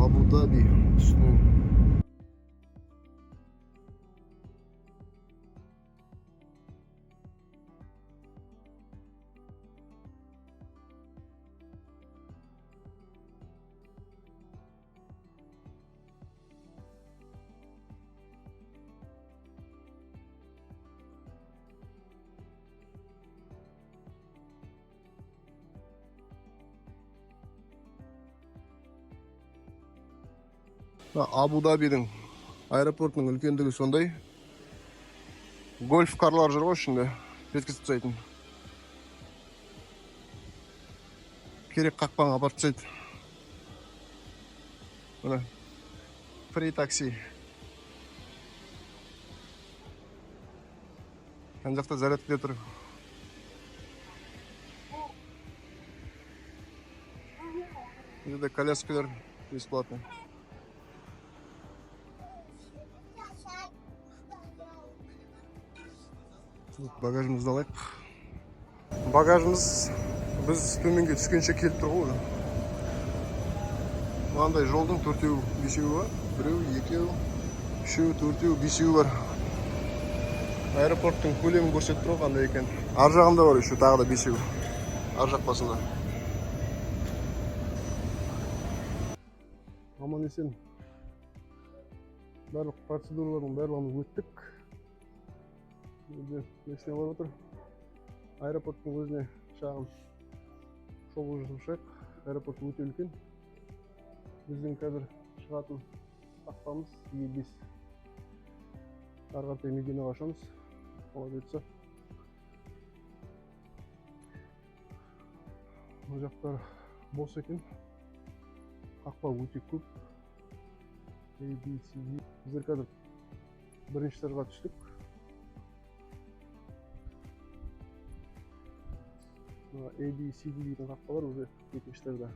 Абу Даби үстінен. Мына Абу Дабидің аэропортының үлкендігі сондай. Гольф карлар жүр ғой ішінде, жеткізіп тастайтын. Керек қақпаңа апарып тастайды. Міне, фри такси. Ана жақта зарядкіде тұр. Бұл жерде коляскалар бесплатно. Багажымызды алайық. Багажымыз біз төменге түскенше келіп тұр ғой уже. Мынандай жолдың төртеу, бесеуі бар. Біреу, екеу, үшеу, төртеу, бесеуі бар. Аэропорттың көлемін көрсетіп тұр ғой қандай екен. Ар жағында бар еще тағы да бесеу. Ар жақ басында. Аман есен барлық процедуралардың барлығын өттік. Жерде машина барып отыр. Аэропорттың өзіне шағын шолу жасап шығайық. Аэропорт өте үлкен. Біздің қазір шығатын қақпамыз Е5. Ары қаратай Мединаға ұшамыз. Алла бұйыртса. Мына жақтар бос екен. Қақпа өте көп. A, B, C, D. Біздер қазір бірінші этажға түстік. Мына A, B, C, D дейтін қақпалар уже екінші этажда.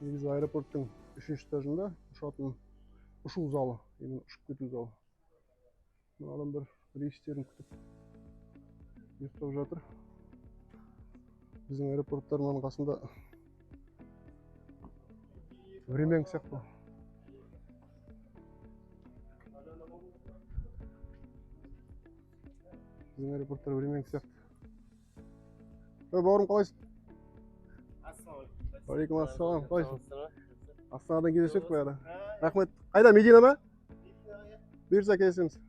Негізі аэропорттың үшінші этажында ұшатын ұшу залы, именно ұшып кету залы. Мына адамдар рейстерін күтіп ұйықтап жатыр. Біздің аэропорттар мынаның қасында времянка сияқты. Біздің аэропорттар времянка сияқты. Ей, бауырым, қалайсың? Ассалаумағалейкум. Уағалейкум ассалам, қалайсың? Астанадан кездесіп едік баяғыда. Рахмет. Қайда, Медина ма? Бұйырса кездесеміз.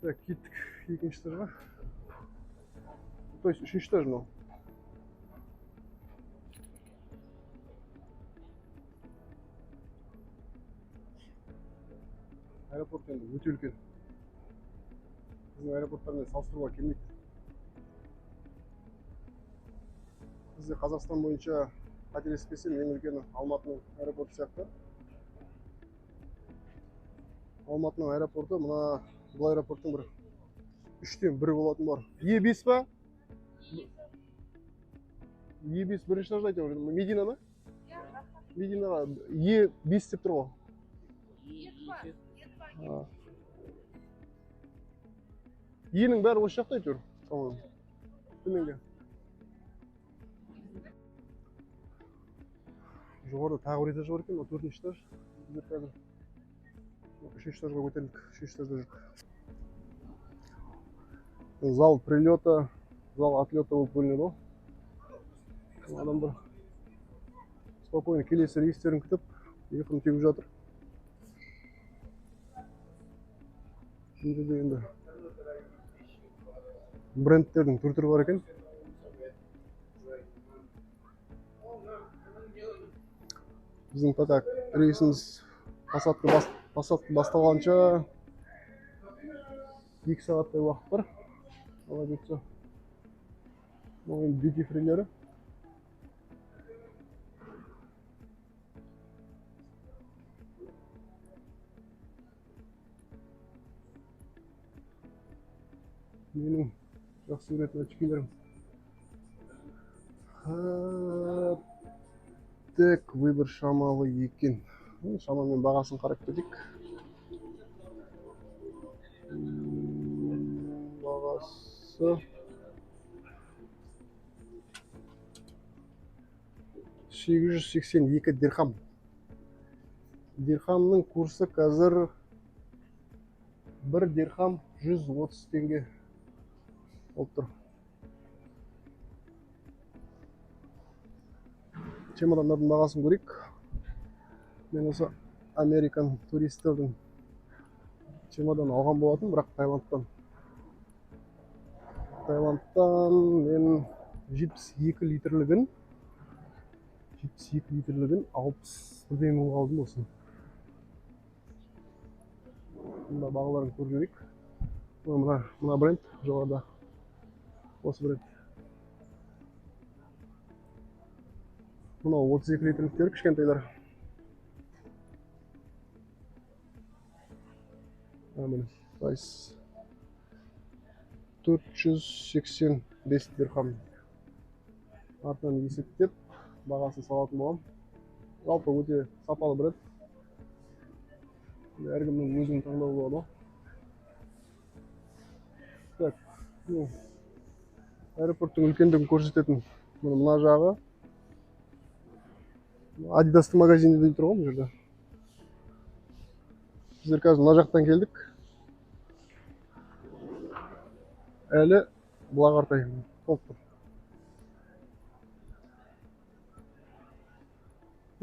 Так, кеттік екінші этажға. То есть үшінші этаж мынау. Аэропорт енді өте үлкен. Біздің аэропорттармен салыстыруға келмейді. Бізде Қазақстан бойынша қателеспесем ең үлкені Алматының аэропорты сияқты. Алматының аэропорты мына бұл аэропорттың бір үштен бірі болатын бар. Е5 па? Е5 бірінші этажда әйтеуір. Медина ма? Мединаға Е5 деп тұр ғой. А. Енің бәрі осы жақта әйтеуір, по-моему. Төменге. Жоғарыда тағы бір этаж бар екен, ол төртінші этаж. Біздер қазір үшінші этажға көтерілдік, үшінші этажда жүрдік. Зал прилета, зал отлета болып бөлінеді ғой. Адамдар спокойно келесі рейстерін күтіп, ұйқыны теуіп жатыр. Бұл жерде енді брендтердің түр түрі бар екен. Біздің пока рейсіміз посадка басталғанша 2 сағаттай уақыт бар. Алла бұйыртса. Мынау енді дьюти фрилері. Менің жақсы көретін очкилерім. Так, выбор шамалы екен. Шамамен бағасын қарап кетейік. 882 дирхам. Дирхамның курсы қазір 1 дирхам 130 теңге болып тұр. Чемодандардың бағасын көрейік. Мен осы Американ туристердің чемодан алған болатын, бірақ Таиландтан. Таиландтан мен 72 литрлігін 72 литрлігін 60 бірдеңе мыңға алдым осыны. Мында бағаларын көріп жіберейік. Мына бренд жоғарыда. Осы бренд. Мынау 32 литрліктер кішкентайлар. Міне, прайс 485 дирхам. Артынан есептеп бағасын салатын боламын. Жалпы өте сапалы бренд. Әркімнің өзінің таңдауы болады ғой. Так, ну, аэропорттың үлкендігін көрсететін міне мына жағы. Адидастың магазині де тұр ғой бұл жерде. Біздер қазір мына жақтан келдік. Әлі бұла қаратай толып тұр.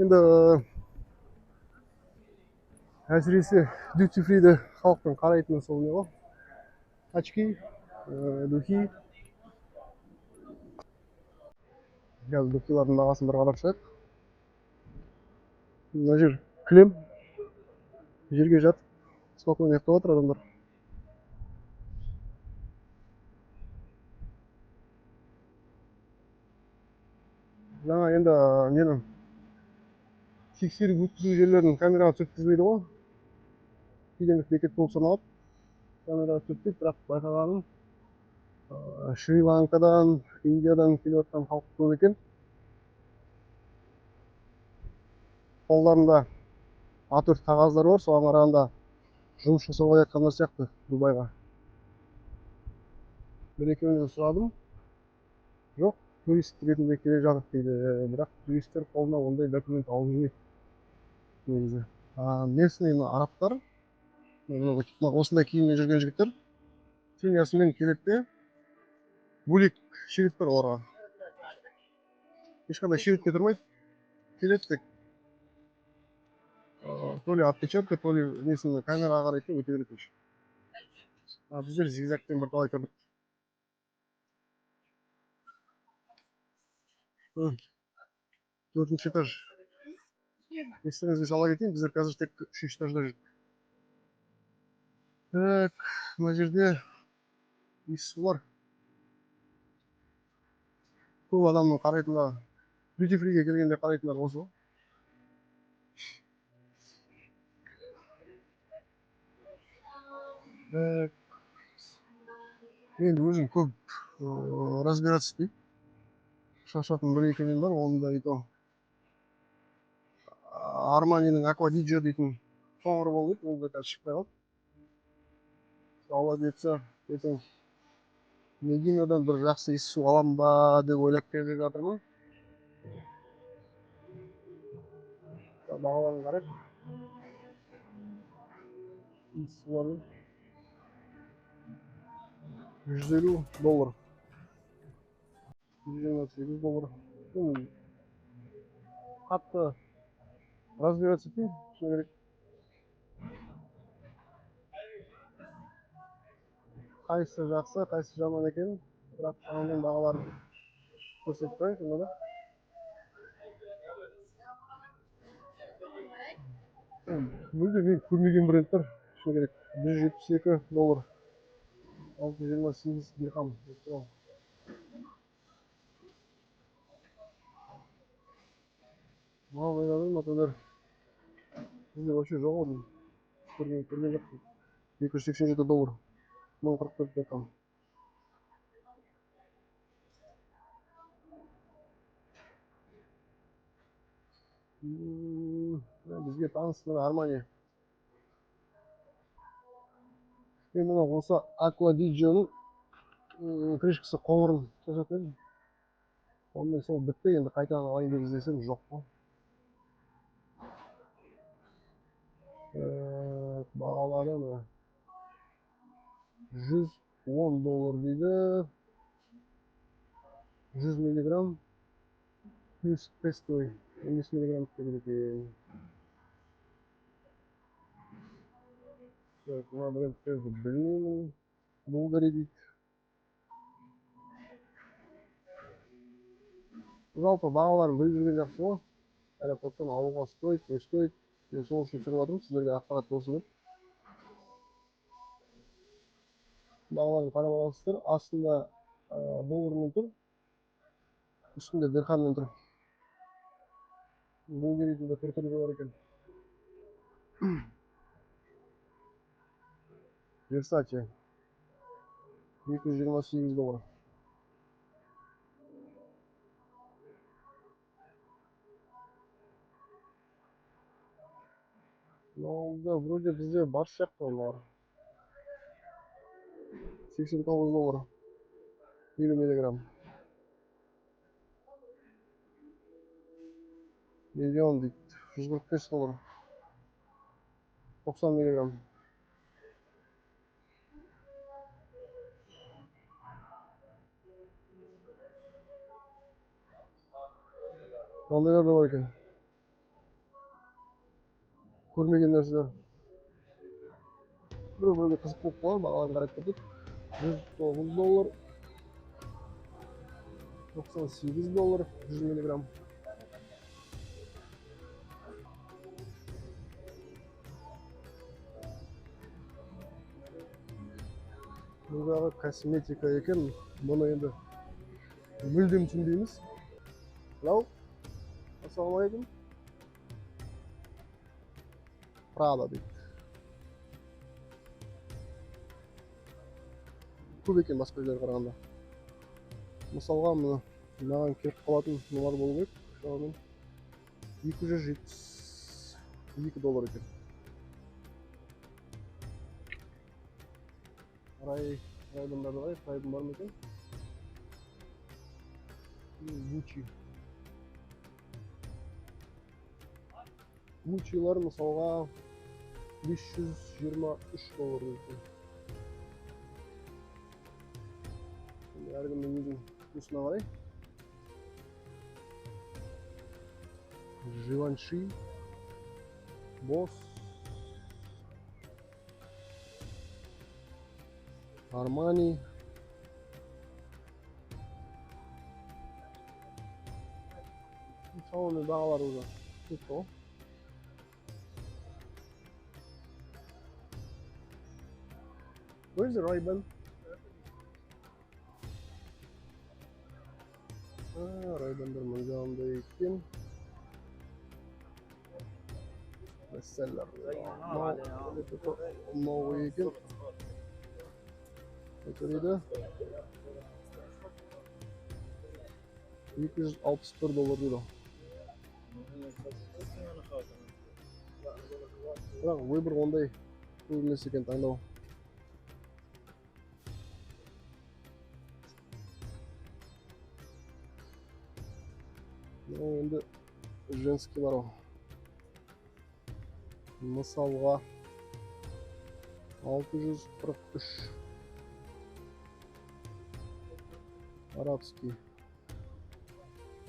Енді әсіресе duty free'ді халықтың қарайтыны сол не ғой? Очки, духи. Қазір духилардың бағасын бір қарап шығайық. Мына жер кілем. Жерге жатып спокойно ұйықтап жатыр адамдар. Жаңа енді нені тексеріп өткізу жерлерін камераға түсірткізбейді ғой. Кедендік бекет болып саналады. Камераға түсіртпейді, бірақ байқағаным Шри-Ланкадан, Индиядан келіп жатқан халық көп екен. Қолдарында А4 қағаздар бар, соған қарағанда жұмыс жасауға жатқандар сияқты Дубайға. Бір екеуінен сұрадым. Жоқ, турист ретінде келе жатыр дейді. Бірақ туристер қолына ондай документ алып жүрмейді негізі. Местный арабтар, осындай киіммен жүрген жігіттер семьясымен келеді де, бөлек шерит бар оларға. Ешқандай шеретке тұрмайды. Келеді тек то ли отпечатка, то ли несін камераға қарайды да өте береді. А біздер зигзагпен бірталай кірдік. Төртінші этаж. Естеріңізге сала кетейін, біздер қазір тек үшінші этажда жүрдік. Так, мына жерде иіс сулар. Көп адамның қарайтыны, duty free'ге келгенде қарайтындар осы ғой. Так, енді өзім көп разбираться етпеймін. Шашатын бір екі нем бар, оның да и то Арманинің Аква Диджо дейтін қоңыр болып еді, ол да қазір шықпай қалды. Алла бұйыртса, ертең Мединадан бір жақсы иіс су аламын ба деп ойлап келе жатырмын. Бағаларын қарайық. Иіс сулардың 150 доллар. 128 доллар. Қатты разбираться етпеймін, шыны керек. Қайсысы жақсы, қайсысы жаман екенін, бірақ оның бағаларын көрсетіп тұрайын сонда да. Мүлде мен көрмеген брендтер, шыны керек. 172 доллар, 628 дирхам. Мынау ойладым, например, бізде вообще жоқ ау деймін. Көрген жоқпын. 287 доллар, 1044 дирхам. Бізге таныс мына Армани. Мен мына осы Аква Диджоның крышкасы қоңырын шашатын едім. Онымен сол бітті, енді қайтадан алайын деп іздесем жоқ қой. Бағалары мына 110 доллар дейді. 100 миллиграмм плюс тестовый 15 миллиграмм керек екен. Так, мына брендтерді білмеймін. Булгари дейді. Жалпы бағаларын біліп жүрген жақсы ғой. Аэропорттан алуға стоит, не стоит. Мен сол үшін түсіріп жатырмын, сіздерге ақпарат болсын деп. Бағаларын қарап аласыздар. Астында доллармен тұр, үстінде дирхаммен тұр. Булгаридің де түр түрі бар екен. Версаче 228 доллар. Мынау вроде бізде бар сияқты олар. 89 доллар. 50 миллиграмм. Миллион дейді. 145 доллар. 90 миллиграмм. Мынандайлар да бар екен. Көрмеген нәрселер. Біреу-біреуге қызық болып қалар, бағаларын қарап кетейік. 109 доллар. 98 доллар, 100 миллиграмм. Бұндағы косметика екен. Бұны енді мүлдем түсінбейміз. Hello. Ассалаумағалейкум. Прада дейді. Көп екен басқа жерлерге қарағанда. Мысалға, мына маған келіп қалатын мыналар болу керек. Шамамен 272 доллар екен. Райбандарды қарайық. Райбан бар ма екен? Гуччи. Гуччилар мысалға 523 доллар екен. Енді әркімнің өзінің вкусына қарай. Живанши, Босс, Армани. Шамамен бағалары уже кетті ғой. Where's the Ray-Ban? Ray-Banдар мына жағында екен. Bestseller. Мынау екен. Қанша дейді? 261 доллар дейді. Бірақ выбор ондай көп емес екен таңдау. Мынау енді женский бар ғой. Мысалға 643 арабский.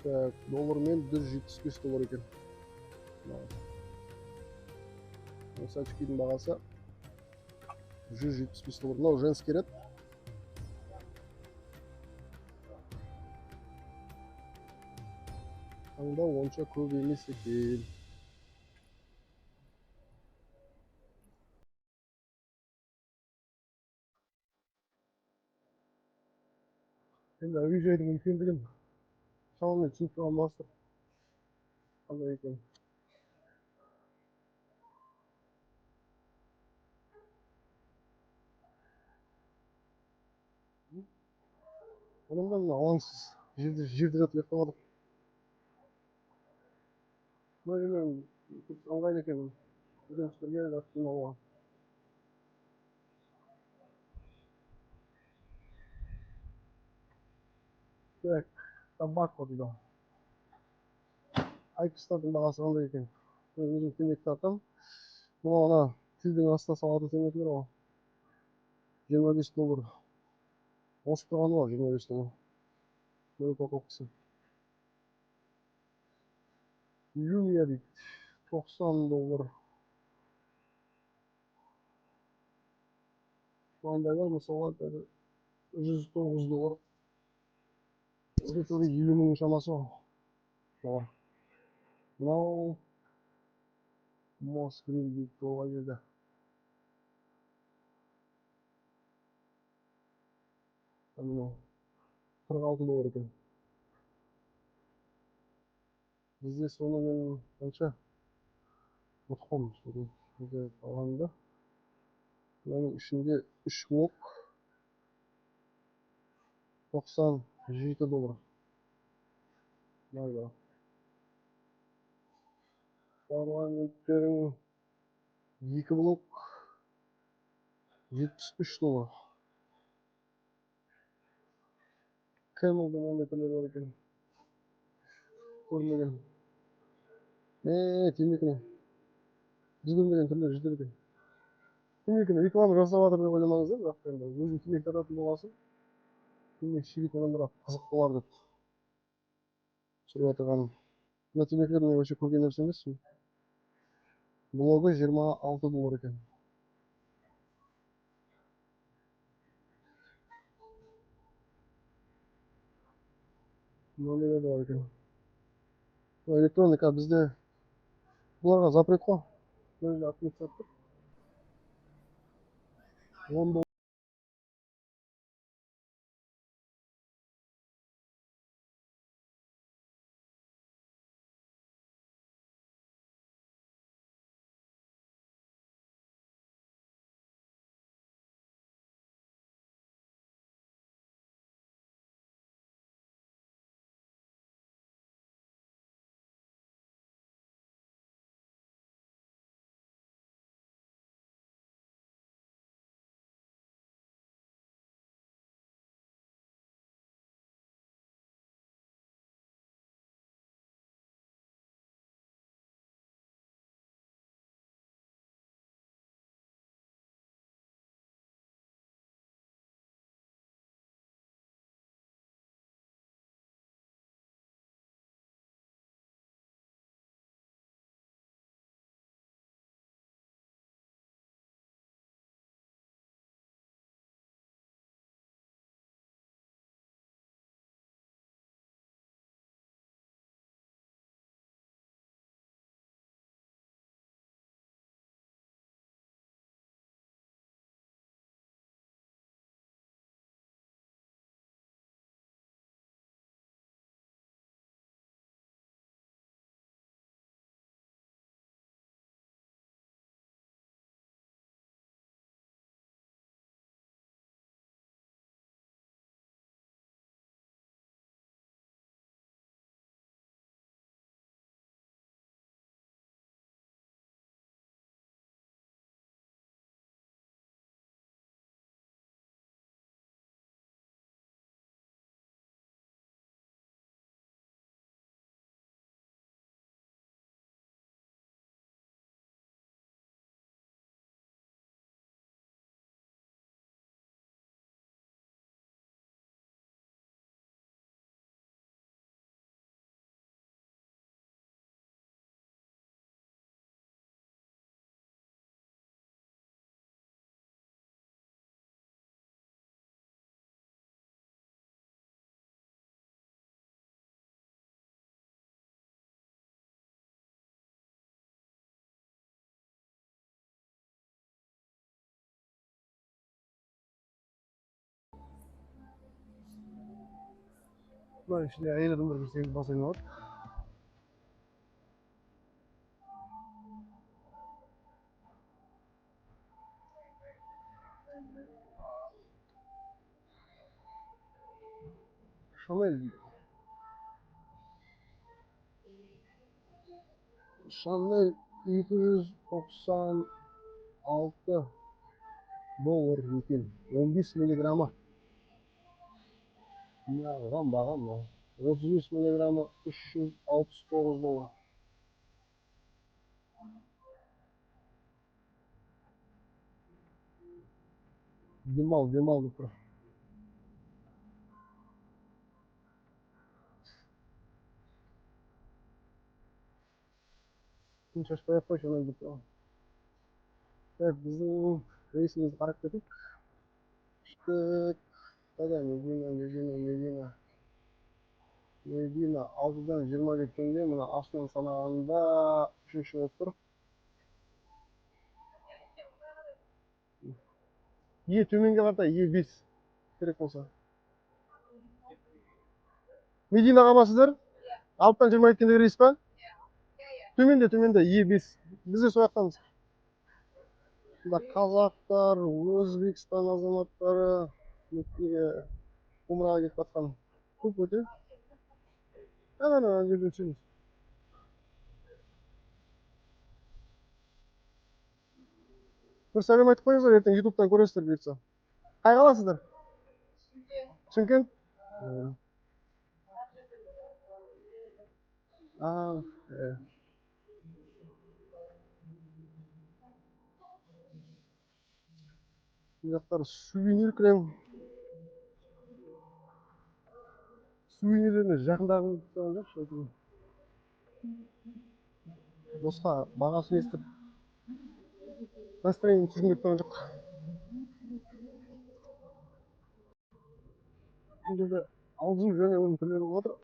Так, доллармен 175 доллар екен. Осы очкидің бағасы 175 доллар. Мынау женский ряд. Таңдау онша көп емес екен. Енді әуежайдың үлкендігін шамамен түсініп тұрған боларсыздар. Қандай екен. Одан да мына алаңсыз жерде жатып ұйықтап алдық. Мына жерлер көп ыңғайлы екен. Студенттерге жатып демалуға. Так, Tobacco дейді. Айкостардың бағасы қандай екен? Мен өзім темекі тартамын. Мынау ана тілдің астына салатын темекілер ғой. 25 доллар. Қосып тұрғаны ғой 25 доллар. Бір упаковкасы. Люмия дейді. 90 доллар. Мынандайлар мысалға қазір 109 доллар. Где-то 50 мың шамасы ғой. Доллар. Мынау Москвин дейді, ол жерде. Мынау 46 доллар екен. Бізде соны мен қанша ұмытып қалдым, соны бізде алғанымда. Мынаның ішінде 3 блок 97 доллар. Мына парламенттерің 2 блок 73 доллар. Кэмелдің мынандай түрлері бар екен. Көрмеген. Темекіні. Біз көрмеген түрлері жетеді екен. Темекіні реклама жасап жатыр деп ойламаңыздар, бірақ енді өзім темекі тартатын болғасын, темекі шегетін адамдарға қызық болар деп түсіріп жатырғаным. Мына темекілерді мен вообще көрген нәрсе емеспін. Блогы 26 доллар екен. Мынандай да бар екен. Электроника бізде бұларға запрет қой. Мына жерде отмет сатып тұр. 10 доллар. Мынаның ішінде әйел адамдар кірсе бас айналады. Шанель. Шанель 296 доллар екен. 15 миллиграммы. Мынаған баға мынау. 35 миллиграммы 369 доллар. Демал, демал деп тұр. Күн шашпай ақ қойшы ана деп тұр. Так, біздің рейсімізді қарап кетейік. Түштік. Қайда? Медина, Медина, Медина. Медина 6-дан 20 кеткенде, мына астынан санағанда үшінші болып тұр. Е төменге қарата Е5 керек болса. Мединаға ма сіздер? 6-дан 20 кеткенде рейс па? Төменде, төменде Е5. Біз де сол жақтамыз. Мында қазақтар, Өзбекстан азаматтары, Меккеге умраға кетіп жатқан көп өте. Ана, ана жерден түсеміз. Бір сәлем айтып қойыңыздар, ертең ютубтан көресіздер бұйыртса. Қай қаласыздар? Шымкент. А, Мына жақтар сувенир кілең. Сувенирлеріне жақындағым келіп тұрған жоқ, шіркін. Босқа бағасын естіп настроение түзгім келіп тұрған жоқ. Бұл жерде аузу және оның түрлері болып жатыр.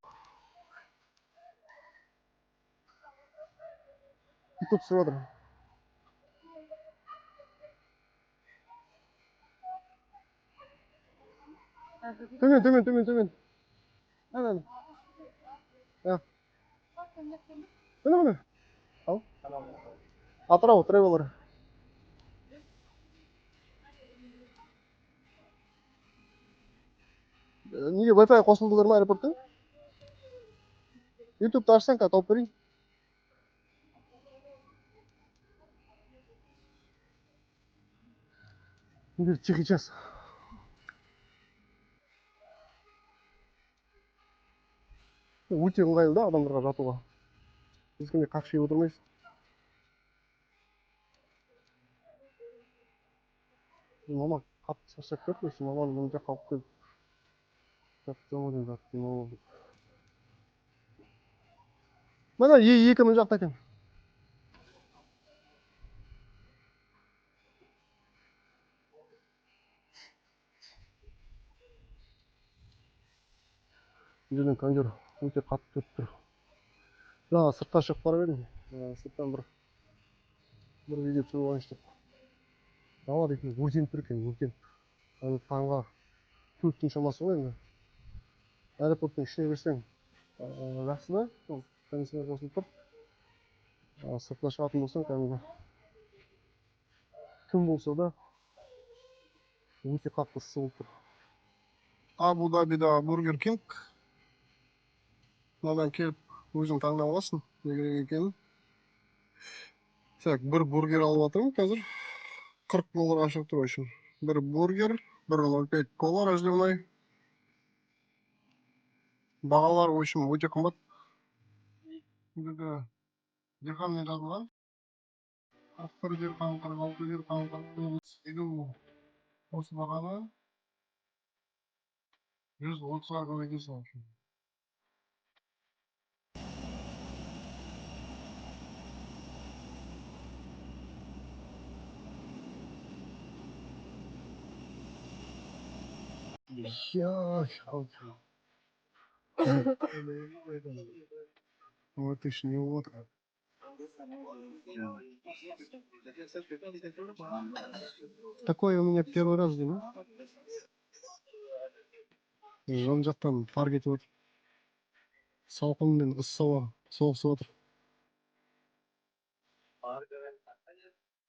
Ютуб түсіріп жатыр. Төмен, төмен, төмен, төмен. Ана, ана. Ja. Міне, міне. Ал. Атырау Traveler. Неге Wi-Fi қосылдыңдар ма аэропортта? Ютубты ашсаң, қазір тауып берейін. Бұл тихий час. Өте ыңғайлы да адамдарға жатуға. Ешкімге қақшиып отырмайсың. Мама қатты шаршап кетті, сосын маманы мына жаққа алып келіп жатып демалып жатып демалып. Мына Е2 мына жақта екен. Бұл жерден кондер өте қатты өтіп тұр. Жаңа сыртқа шығып бара бердім. Сырттан бір видео түсіріп алайыншы деп. Дала дейтін өртеніп тұр екен, өртеніп. Әлі таңға 4-тің шамасы ғой енді. Аэропорттың ішіне кірсең, жақсы да, сол кондиционер қосылып тұр. Сыртына шығатын болсаң, кәдімгі кім болса да өте қатты ыссы болып тұр. Абу-Дабидағы Бургер Кинг. Мынадан келіп өзің таңдап аласың, не керек екенін. Так, бір бургер алып жатырмын қазір. 40 долларға шығып тұр, в общем. Бір бургер, бір ноль пять кола разливной. Бағалар, в общем, өте қымбат. Бұл жерде дирхаммен жазылған. 41 дирхам, 46 дирхам, 49, 50. Осы бағаны 130-ға көбейтесің, в общем. Вот еще не вот. Такое у меня первый раз, да? Жан жақтан пар кетіп отыр. Салқын мен ыссы ауа соғысып отыр.